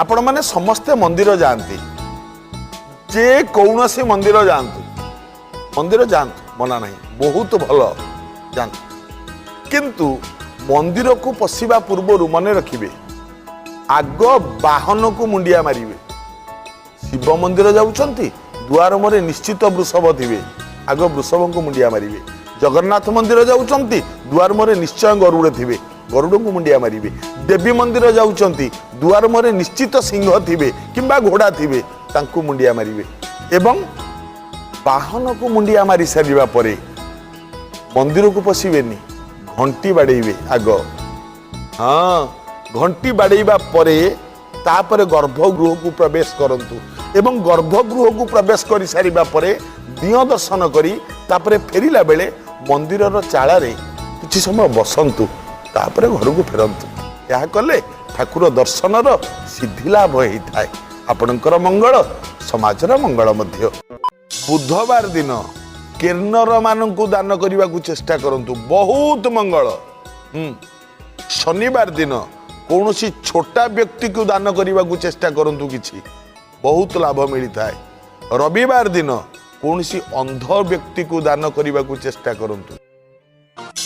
ଆପଣମାନେ ସମସ୍ତେ ମନ୍ଦିର ଯାଆନ୍ତି, ଯେ କୌଣସି ମନ୍ଦିର ଯାଆନ୍ତୁ, ମନ୍ଦିର ଯାଆନ୍ତୁ, ମନା ନାହିଁ, ବହୁତ ଭଲ, ଯାଆନ୍ତୁ। କିନ୍ତୁ ମନ୍ଦିରକୁ ପଶିବା ପୂର୍ବରୁ ମନେ ରଖିବେ, ଆଗ ବାହନକୁ ମୁଣ୍ଡିଆ ମାରିବେ। ଶିବ ମନ୍ଦିର ଯାଉଛନ୍ତି, ଦୁଆର ମୁହଁରେ ନିଶ୍ଚିତ ବୃଷଭ ଥିବେ, ଆଗ ବୃଷଭଙ୍କୁ ମୁଣ୍ଡିଆ ମାରିବେ। ଜଗନ୍ନାଥ ମନ୍ଦିର ଯାଉଛନ୍ତି, ଦୁଆର ମୁହଁରେ ନିଶ୍ଚୟ ଗରୁଡ଼ ଥିବେ, ଗରୁଡ଼ଙ୍କୁ ମୁଣ୍ଡିଆ ମାରିବେ। ଦେବୀ ମନ୍ଦିର ଯାଉଛନ୍ତି, ଦୁଆର ମୁହଁରେ ନିଶ୍ଚିତ ସିଂହ ଥିବେ କିମ୍ବା ଘୋଡ଼ା ଥିବେ, ତାଙ୍କୁ ମୁଣ୍ଡିଆ ମାରିବେ। ଏବଂ ବାହନକୁ ମୁଣ୍ଡିଆ ମାରି ସାରିବା ପରେ ମନ୍ଦିରକୁ ପଶିବେନି, ଘଣ୍ଟି ବାଡ଼େଇବେ ଆଗ। ହଁ, ଘଣ୍ଟି ବାଡ଼େଇବା ପରେ ତାପରେ ଗର୍ଭଗୃହକୁ ପ୍ରବେଶ କରନ୍ତୁ ଏବଂ ଗର୍ଭଗୃହକୁ ପ୍ରବେଶ କରିସାରିବା ପରେ ଦିଅଁ ଦର୍ଶନ କରି ତାପରେ ଫେରିଲା ବେଳେ ମନ୍ଦିରର ଚାଳାରେ କିଛି ସମୟ ବସନ୍ତୁ, ତାପରେ ଘରକୁ ଫେରନ୍ତୁ। ଏହା କଲେ ଠାକୁର ଦର୍ଶନର ସିଦ୍ଧି ଲାଭ ହେଇଥାଏ, ଆପଣଙ୍କର ମଙ୍ଗଳ, ସମାଜର ମଙ୍ଗଳ ମଧ୍ୟ। ବୁଧବାର ଦିନ କିନ୍ନର ମାନଙ୍କୁ ଦାନ କରିବାକୁ ଚେଷ୍ଟା କରନ୍ତୁ, ବହୁତ ମଙ୍ଗଳ। ଶନିବାର ଦିନ କୌଣସି ଛୋଟା ବ୍ୟକ୍ତିକୁ ଦାନ କରିବାକୁ ଚେଷ୍ଟା କରନ୍ତୁ, କିଛି ବହୁତ ଲାଭ ମିଳିଥାଏ। ରବିବାର ଦିନ କୌଣସି ଅନ୍ଧ ବ୍ୟକ୍ତିକୁ ଦାନ କରିବାକୁ ଚେଷ୍ଟା କରନ୍ତୁ।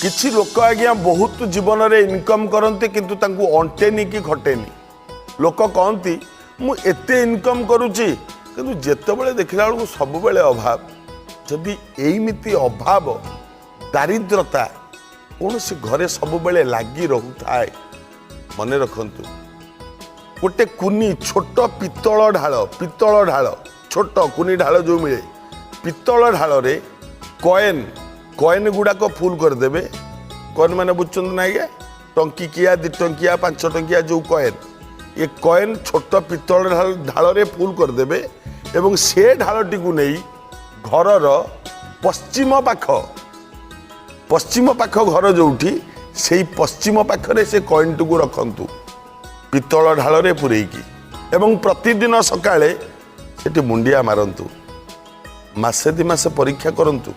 କିଛି ଲୋକ ଆଜ୍ଞା ବହୁତ ଜୀବନରେ ଇନକମ୍ କରନ୍ତି, କିନ୍ତୁ ତାଙ୍କୁ ଅଣ୍ଟେନି କି ଖଟେନି। ଲୋକ କହନ୍ତି, ମୁଁ ଏତେ ଇନକମ୍ କରୁଛି, କିନ୍ତୁ ଯେତେବେଳେ ଦେଖିଲା ବେଳକୁ ସବୁବେଳେ ଅଭାବ। ଯଦି ଏଇମିତି ଅଭାବ, ଦାରିଦ୍ରତା କୌଣସି ଘରେ ସବୁବେଳେ ଲାଗି ରହୁଥାଏ, ମନେ ରଖନ୍ତୁ, ଗୋଟେ କୁନି ଛୋଟ ପିତ୍ତଳ ଢାଳ, ପିତ୍ତଳ ଢାଳ, ଛୋଟ କୁନି ଢାଳ ଯେଉଁ ମିଳେ, ପିତ୍ତଳ ଢାଳରେ କଏନ୍ ଗୁଡ଼ାକ ଫୁଲ୍ କରିଦେବେ। କଏନ୍ ମାନେ ବୁଝୁଛନ୍ତି ନା ଆଜ୍ଞା? ଟଙ୍କିକିଆ, 2 ଟଙ୍କିଆ, 5 ଟଙ୍କିଆ ଯେଉଁ କଏନ୍, ଏ କଏନ୍ ଛୋଟ ପିତ୍ତଳ ଢାଳରେ ଫୁଲ୍ କରିଦେବେ ଏବଂ ସେ ଢାଳଟିକୁ ନେଇ ଘରର ପଶ୍ଚିମ ପାଖ ଘର ଯେଉଁଠି, ସେଇ ପଶ୍ଚିମ ପାଖରେ ସେ କଏନ୍ଟିକୁ ରଖନ୍ତୁ ପିତ୍ତଳ ଢାଳରେ ପୂରେଇକି ଏବଂ ପ୍ରତିଦିନ ସକାଳେ ସେଠି ମୁଣ୍ଡିଆ ମାରନ୍ତୁ। ମାସେ 2 ମାସ ପରୀକ୍ଷା କରନ୍ତୁ,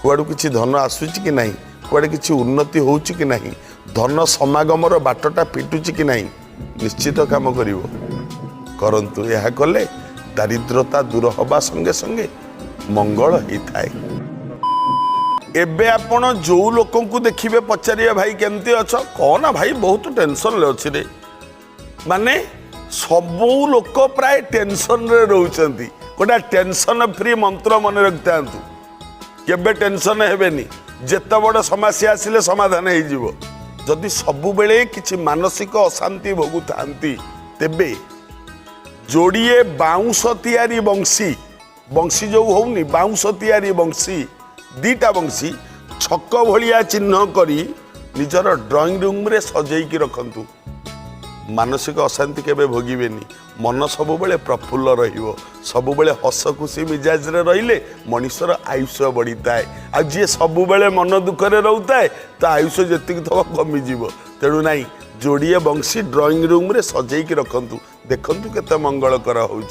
କୁଆଡ଼ୁ କିଛି ଧନ ଆସୁଛି କି ନାହିଁ, କୁଆଡ଼େ କିଛି ଉନ୍ନତି ହେଉଛି କି ନାହିଁ, ଧନ ସମାଗମର ବାଟଟା ଫିଟୁଛି କି ନାହିଁ। ନିଶ୍ଚିତ କାମ କରିବ, କରନ୍ତୁ। ଏହା କଲେ ଦାରିଦ୍ରତା ଦୂର ହେବା ସଙ୍ଗେ ସଙ୍ଗେ ମଙ୍ଗଳ ହେଇଥାଏ। ଏବେ ଆପଣ ଯୋଉ ଲୋକଙ୍କୁ ଦେଖିବେ, ପଚାରିବେ, ଭାଇ କେମିତି ଅଛ? କହନା ଭାଇ, ବହୁତ ଟେନସନରେ ଅଛି ରେ। ମାନେ ସବୁ ଲୋକ ପ୍ରାୟ ଟେନସନରେ ରହୁଛନ୍ତି। ଗୋଟେ ଟେନସନ ଫ୍ରି ମନ୍ତ୍ର ମନେ ରଖିଥାନ୍ତୁ, କେବେ ଟେନସନ ହେବେନି। ଯେତେ ବଡ଼ ସମସ୍ୟା ଆସିଲେ ସମାଧାନ ହେଇଯିବ। ଯଦି ସବୁବେଳେ କିଛି ମାନସିକ ଅଶାନ୍ତି ଭୋଗୁଥାନ୍ତି, ତେବେ ଯୋଡ଼ିଏ ବାଉଁଶ ତିଆରି ବଂଶୀ, ବଂଶୀ ଯୋଉ ହଉନି, ବାଉଁଶ ତିଆରି ବଂଶୀ, ଦିଟା ବଂଶୀ ଛକ ଭଳିଆ ଚିହ୍ନ କରି ନିଜର ଡ୍ରଇଂ ରୁମ୍ରେ ସଜେଇକି ରଖନ୍ତୁ। ମାନସିକ ଅଶାନ୍ତି କେବେ ଭୋଗିବେନି, ମନ ସବୁବେଳେ ପ୍ରଫୁଲ୍ଲ ରହିବ। ସବୁବେଳେ ହସ ଖୁସି ମିଜାଜରେ ରହିଲେ ମଣିଷର ଆୟୁଷ ବଢ଼ିଥାଏ। ଆଉ ଯିଏ ସବୁବେଳେ ମନ ଦୁଃଖରେ ରହୁଥାଏ, ତା ଆୟୁଷ ଯେତିକି ଥବ କମିଯିବ। ତେଣୁ ନାହିଁ, ଯୋଡ଼ିଏ ବଂଶୀ ଡ୍ରଇଂ ରୁମ୍ରେ ସଜେଇକି ରଖନ୍ତୁ, ଦେଖନ୍ତୁ କେତେ ମଙ୍ଗଳକର ହେଉଛି।